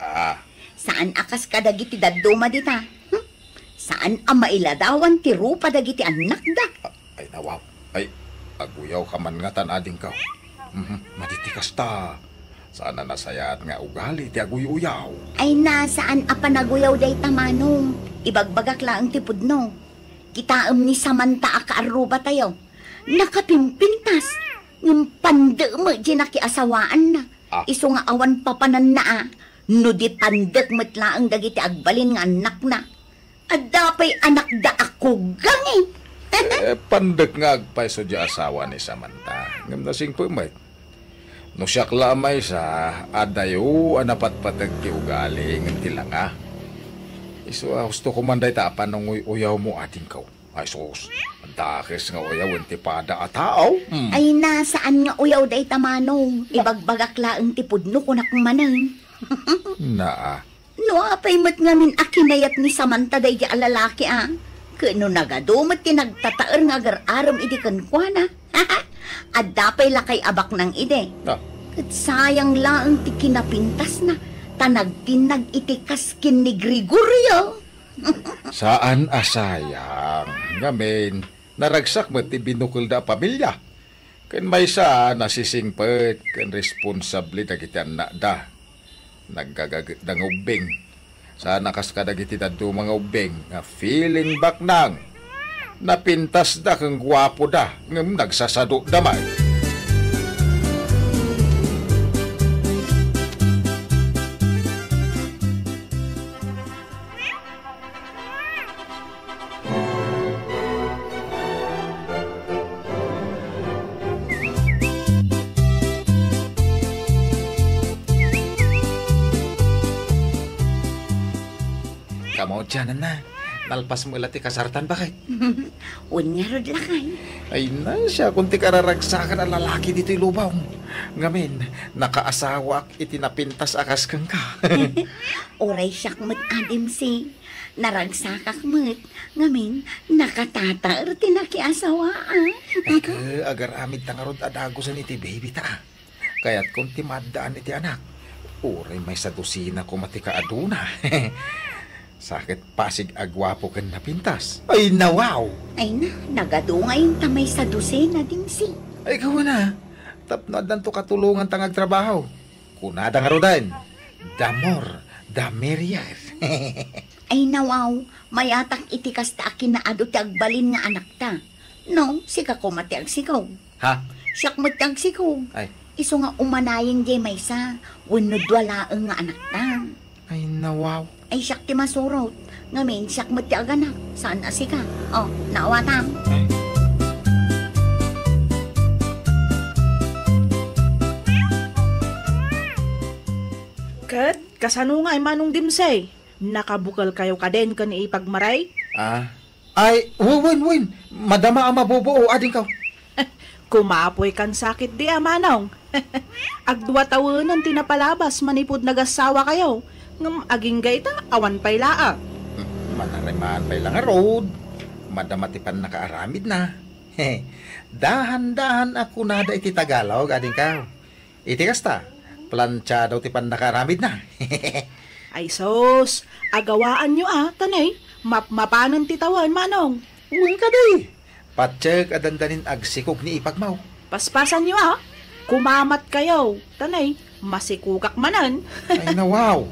Ah. Saan a kas kadagiti dadduma dita. Hmm? Saan a mailadawan ti rupa dagiti annakda. Ah, ay, nawaw. Ay, aguyaw ka man ngatan, adingko. Mhm, madi ti kasta. Saan a nasayaat nga ugali ti aguy-uyaw. Ay na, saan a panaguyaw dayta, manong. Ibagbagak laeng ti pudno. Kitaem ni Samantha a kaarrubatayo. Nakapimpintas, ngem pandek met diay nakiasawaanna. Ah. Isu nga awan papananna a, no di pandek met laeng dagiti agbalin nga annakna. Adda pay anakda a kugang, eh. Eh, pandek nga agpayso diay asawa ni Samantha. Ngem nasingpet met. No siak la a maysa, adayo a napatpateg ti ugali ngem ti langa. Isu a husto ko man dayta a pananguy-uyawmo, adingko. Ay sus, dakes nga uyawen ti pada a tao. Hmm. Ay, na, saan nga uyaw dayta, manong? Ibagbagak laeng ti pudno, kunak manen. Naa. No apay met ngamin a kinayat ni Samantha daydi a lalaki, a? Ket no nagadu met ti nagtataer nga agar-arem idi kenkuana, adda pay lakay a baknang idi. Ah. Ket sayang laeng ti kinapintasna, ta nagtinnag iti kas ken ni Gregorio. Saan a sayang. Ngamin, naragsak met ti binukelda a pamilia. Ken maysa, nasisingpet ken responsable dagiti annakda. Naggagagetda nga ubbing. Saan a kas kadagiti dadduma nga ubbing nga feeling baknang. Napintasda ken guapoda, ngem nagsasadoda met. Kamo, Dianana, nalpas mo la ti kasartan, baket? Wen ngarud, lakay. Ay na, siakon ti kararagsakan a lalaki ditoy lubong. Ngamin, nakaasawaak iti napintas a kas kenka. Uray siak met, Adamsi. Naragsakak met, ngamin, nakatataer ti nakiasawaan. Ket agar-amid ta ngarud a dagusen iti baby ta. Kayatkon ti maaddaan iti anak. Uray maysa dosina koma ti kaaduna. Sa ket pasig a guapo ken napintas. Ay, nawaw! Ay na, nagadu ngayon ta maysa dosina, Dimsi. Ay, gawana. Tapno addanto katulongan ta nga agtrabaho. Kunada ngaruden, the more, the merrier. Ay, nawaw, mayatak iti kasta a kinaadu ti agbalin nga anakta. No, sika koma ti agsikog. Ha? Siak met ti agsikog. Ay. Isu nga umanayen diay maysa, wenno dua laeng nga anakta. Ay, nawaw. Ay, siak ti masurot. Ngamin, siak met ti aganak. Saan a sika? Oh, naawatam. Ay. Ket, kasano ngay, Manong Dimsay? Nakabukelkayo kadin ken ni Ipag Maray? Ah, ay, wen, wen, wen. Madama a mabubuo, adingko. Kumapoy kan sakit di a, Manong. Agdua tawenen ti napalabas manipud nagasawakayo. Ngem agingga ita, awan pay laeng. Hmm, manarimaan pay la ngarud. Madama ti pannakaaramidna. Dahan-dahan a kunada iti Tagalog, adingko. Iti kasta, plantiado ti pannakaaramidna. Ay sus, agawaanyo a, ta nay, mapmapanen ti tawen, manong. Wen kadi, patiek a dandanin agsikog ni ipagmo. Paspasanyo a, kumamatkayo, ta nay, masikogak manen. Ay nawaw,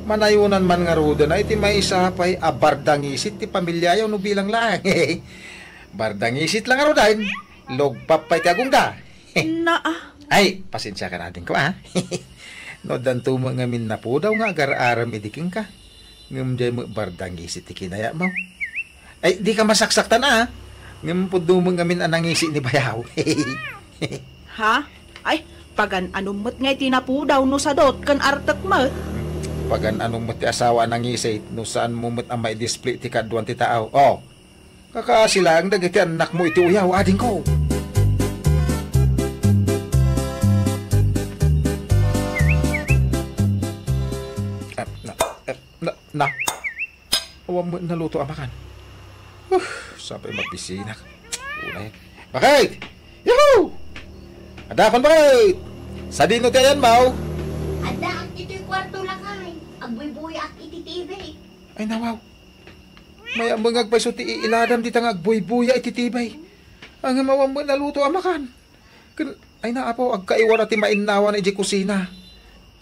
manayonan man ngaruden a iti maysa pay a bardangisit ti pamiliayo no bilang laeng. Bardangisit la ngaruden, lugpap pay ti agungda. Naa. Ay, pasensiakan adingko a. No addanto met ngamin napudaw nga agar-arem idi kenka. Ngem diay met bardangisit ti kinayatmo. Ay, dika masaksaktan a. Ngem pudno met ngamin a nangisi ni bayaw. Ha? Ay, pagan-anom met ngay ti napudaw no sadot ken artek met. Pagan-anom met ti asawa a nangisi no saanmo met a maidisplay ti kaduan ti tao. O, kakaasi laeng dagiti annakmo iti uyaw, adingko. Ah, na, eh, na, na. Awan met naluto a makan. Huh, sapay mabisinak. Unay. Bakit? Yahoo! Adakon bakit? Sadino ti ayanmo? Addaak iti kwarto lakay. Agbuybuyaak iti T V. Ay, nawaw. Mayamengag pay so ti iiladam dita nga agbuybuya iti T V. Ngem awan met naluto a makan. Ken, ay na, Apo, agkaiwara ti mainnawan idiay kusina.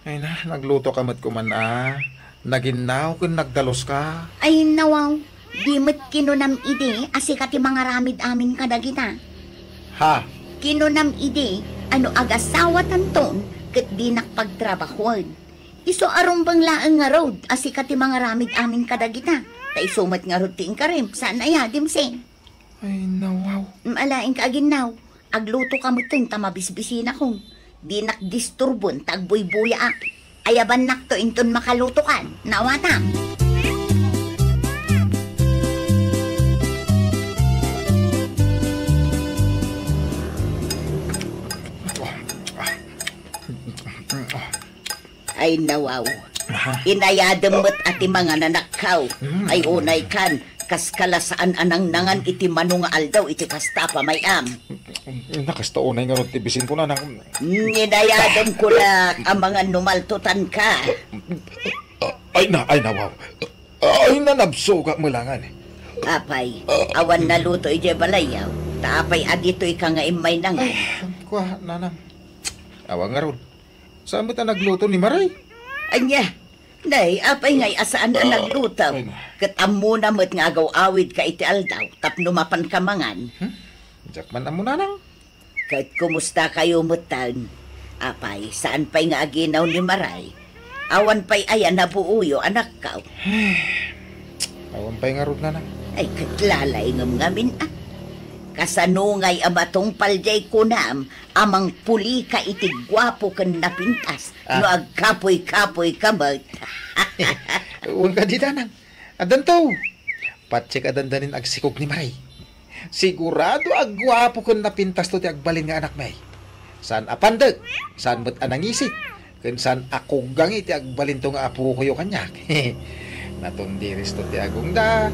Ay na, naglutoka met koman a. Naginnaw ken nagdaluska. Ay, nawaw, di met kinunam idi a sika ti mangaramid amin kadagita. Ha? Kinunam idi a no agasawatanton ket dinak pagtrabahoen. Isu a rumbeng laeng ngarud a sika ti mangaramid amin kadagita. Ta isu met ngarud ti inkarem, saan aya, Dimseng? Ay, nawaw. Mm, alaenka, aginnaw. Aglutoka metten ta mabisbisinakon. Dinak disturboen ta agbuybuyaak. Ayabannakto inton makalutokan. Nawatam. Ay, nawaw. Aha. Inayadem met a ti mangan, anakko. Mm. Ay, unay kan, kas kala saan a nangnangan iti mano nga aldaw iti kasta a pamay-am. Nakasta unay ngarud ti bisinko, nanang. Mm, inayademko la a mangan no maltutanka. Ay na, ay, nawaw. Ay, nanabsogak melangan. Apay, awan naluto idiay balayyo. Ta apay a ditoyka nga immay nangan? Ay, kua, nanang. Awan ngarud. Saan met a nagluto ni Maray? Ania? Nay, apay ngay a saan a nagluto? Ay, na. Ket ammona met nga agaw-awidka iti aldaw tapno mapanka mangan. Hmm? Diak man ammo, nanang. Ket kumustakayo metten? Apay, saan pay nga aginaw ni Maray? Awan pay aya nabuoyo, anakko? Awan pay ngarud, nanang. Ay, ket lalaingem ngamin a. Kasano ngay a matungpal diay kunam a mangpulika iti guapo ken napintas, ah, no agkapuy-kapuyka met? Wen kadi, nanang. Addanto. Patiek a dandanin agsikog ni Maray. Sigurado a guapo ken napintasto ti agbalin nga anakmi. Saan a pandek, saan met a nangisit, ken saan a kuggangi ti agbalinto nga apokoyo kaniak. Natundiristo ti agungda,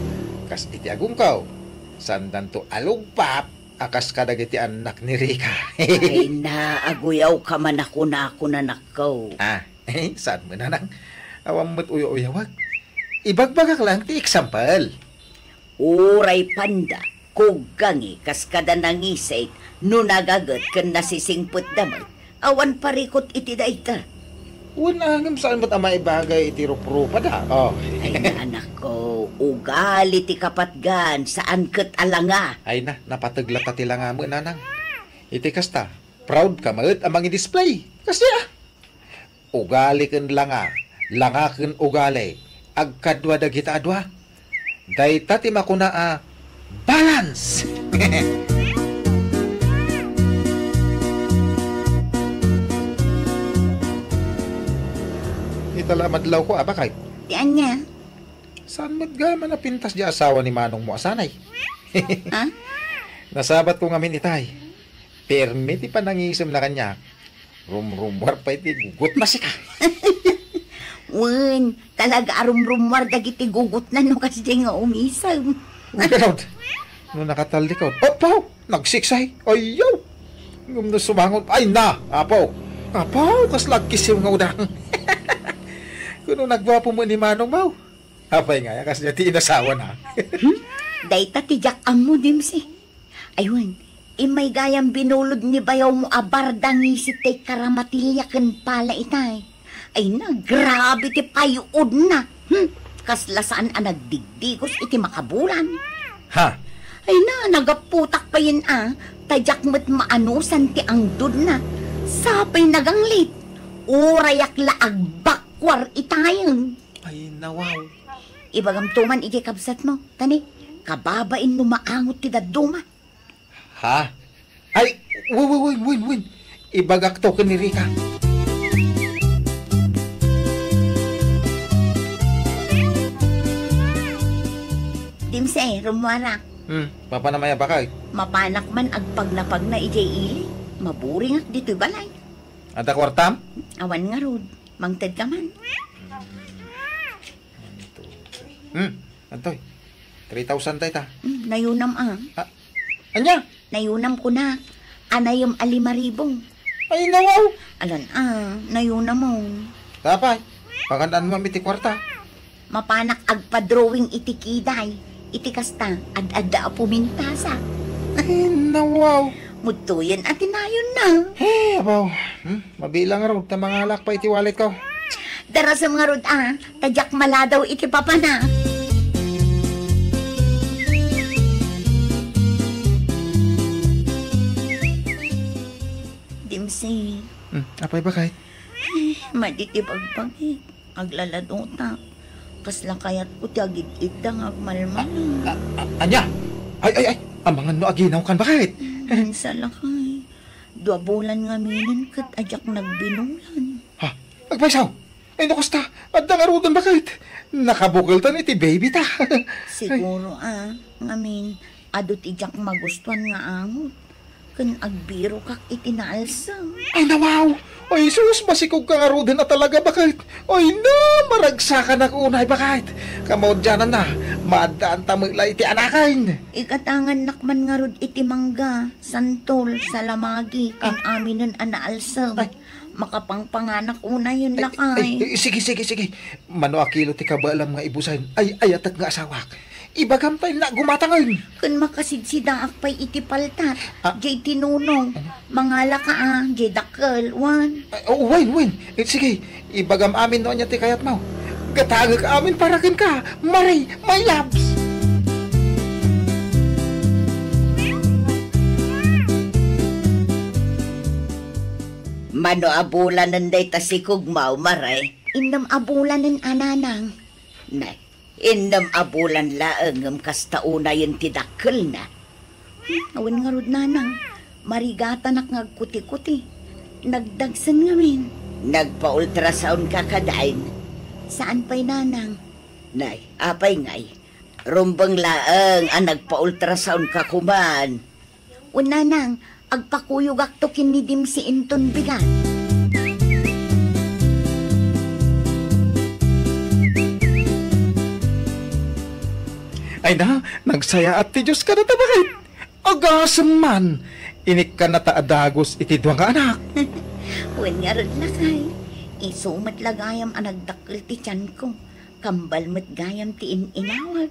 kas iti agungko. Saandanto a lugpap a kas kadagiti annak ni Rica. Ay na, aguyawka man a kunakon, anakko. Ah, saan met, nanang? Awan met uyaw-uyawek. Ibagbagak laeng ti example. Uray panda, kuggangi, kas kada nangisit, no nagaget ken nasisingpetda met, awan parikut iti dayta. Wen a, ngem saan met a maibagay iti ruprupada. Oh. Ay, anakko, ugali ti kapatgan, saan ket a langa. Ay na, napateg latta ti langa met, nanang. Iti kasta, proud ka met a mangi-display. Kasdi a. Ugali ken langa, langa ken ugali, agkadua dagita a dua. Dayta ti makuna a balance. Ita la a madlawko, a, bakit? Ti ania? Saan met gayam a napintas diay asawa ni manongmo a sanay? Ha? Nasabatko ngamin itay. Pirmi ti panangisemna kaniak. Rumrummuar pay ti gugotna, sika. Wen, talaga a rumrummuar dagiti gugotna no kasdiay nga umisem. Wen garud. No nakatallikod, "Apo! Nagsiksay! Ayaw!" Ngem no sumangon, "Ay na, Apo! Apo! Kasla agkisiw nga udang!" Kuno nagguapo met ni Manong Mau. Apay nga, kas ti inasawa na. Hmm? Dayta ti diak ammo, Dimsi. Aywan, immay gayam binulod ni bayawmo a barda ngisit tay karamatilia ken pala itay. Ay na, grabe ti payuodna. Hmm, kasla saan a nagdigdigos iti makabulan. Ha? Ay na, nagaputak payen a, ta diak met maanusan ti angdodna. Sapay naganglit. Urayak la agbakkuar itayen. Ay, nawaw. Ibagam to man iti kabsatmo, tani, kababain no maangot ti dadduma. Ha? Ay, wen, wen, wen, wen, wen. Ibagak to ken ni Rica. Dimse, rummuarak. Hmm, mapanam aya, baket? Mapanak man agpagnapagna idiay ili. Maburingak ditoy balay. Adda kuartam? Awan ngarud. Mangted ka man. Hmm, antoy. Three thousand dayta. Hmm, nayunam a. Ah, ania? Nayunam kuna. Anayem a lima ribu. Ay, nawaw. Alan a, nayunam mo. Tapay, pagan-anmo iti kuarta. Mapanak agpa-drawing iti kiday. Iti kasta, ad-adda a pumintasa. Ay, nawaw. Mudtoyen a tinayonna. Eh, abaw. Hmm? Mabilang ngarud ta mangalak pay iti walletko. Darasem ngarud a, ta diak maladaw iti papana. Dimsi. Hmm, apay baket? Ay, madi ti bagbagik. Aglaladuta. Kasla kayatko ti agid-idda nga agmalmala. A-, a-, ania? Ay, ay, ay! Amangan no aginawkan baket? Hmm, salakay. Dua bulan ngaminen ket a diak nagbinulan. Ha? Agpayso? Ay, no kasta, adda ngaruden baket? Nakabukeltan iti baby ta. Siguro a, ngamin, adu ti diak magustuan nga angot. Ken agbirokak iti naalsem. Ay, nawaw! Ay, sus, masikog ka ngaruden a talaga, baket. Ay, na, maragsakanak unay, baket. Kamaudiananna, maaddaan ta met la iti anaken. Igatangannak man ngarud iti mangga, santol, salamagi, ken aminen a naalsem. Ay. Makapangpanganak unayen, lakay. Ay, ay, sige, sige, sige. Mano a kilo ti kabaelam nga ibusen? Ay, ayatek nga asawak. Ibagam ta innak gumatangen. Ken makasidsidaak pay iti paltat. Ah. Jay tinunong. Ano? Mangalaka a, jay dakkel, wen. Ay, oh, wen, wen. Eh, sige, ibagam amin no ania ti kayatmo. Gatangek amin para kenka, Mare, my loves. Mano a bulanen dayta sikogmo, Mare? Innem a bulanen a, nanang. Ne, innem a bulan laeng ngem kasta unayen ti dakkelna. Hmm, awan ngarud, nanang. Marigatanak nga agkuti-kuti. Nagdagsen ngamin. Nagpa-ultrasound ka kadi? Saan pay, nanang. Nay, apay ngay? Rumbeng laeng a nagpa-ultrasound ka kuman. Wen, nanang, agpakuyogakto ken ni Dimsi inton bigat. Ay na, nagsayaat ti Dios kadata, baket. Agasem man, inikkannata a dagus iti dua nga anak. Wen ngarud, lakay, isu met la gayam a nagdakkel ti tianko. Kambal met gayam ti in-inawag.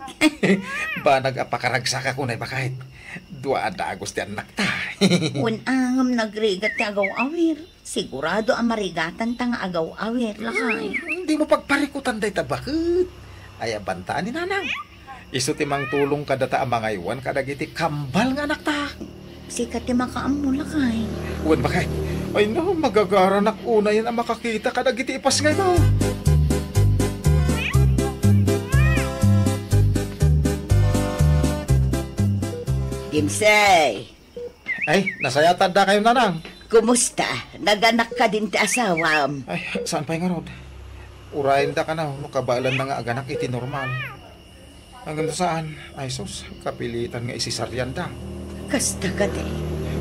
Banag a pakaragsakak unay, baket. Dua a dagus ti annakta. Wen, ngem nagrigat ti agaw-awir. Sigurado a marigatanta nga agaw-awir, lakay. Hmm, dimo pagparikutan dayta, baket. Ay, abantaan ni nanang. Isu ti mangtulong kadata a mangaywan kadagiti kambal nga anakta. Sika ti makaammo, lakay. Wen, baket. Ay na, magagaranak unayen a makakita kadagiti ipasngaymo. Dimsey! Ay, nasayaat a addakayo, nanang. Kumusta? Naganak kadin ti asawam? Ay, saan pay ngarud? Urayenda kano no kabaelanna nga aganak iti normal. Ngem no saan, ay sus, kapilitan nga isisarianda. Kasta kadi?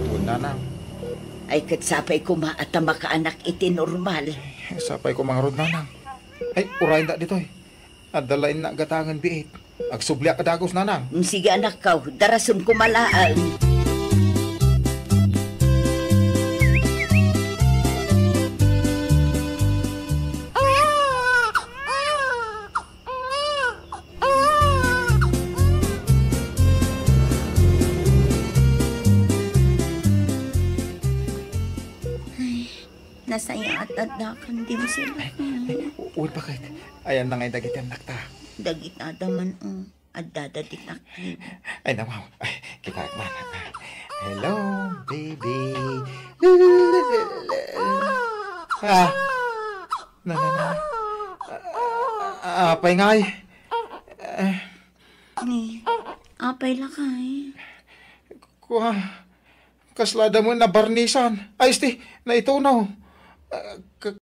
Wen, nanang. Ay, ket sapay koma a ta makaanak iti normal. Sapay koma ngarud, nanang. Ay, urayenda ditoy. Adda la innak gatangen biit. Agsubliak a dagus, nanang. Sige, anakko, darasem koma laeng. Ay, nasayaat adda kan dimsel. Ay, ay, wen, bakit? Ayanna ngay dagiti annakta? Dagita da man, o. Addada ti taknib. Ay, nawaw. Ay, kitaek man. Hello, baby. Ah, na, na, na. Ah, apay ngay? Ah, Ni, apay lakay? Kua, kasla da mo nabarnisan. Ay, esti, naitunaw. Ah, k-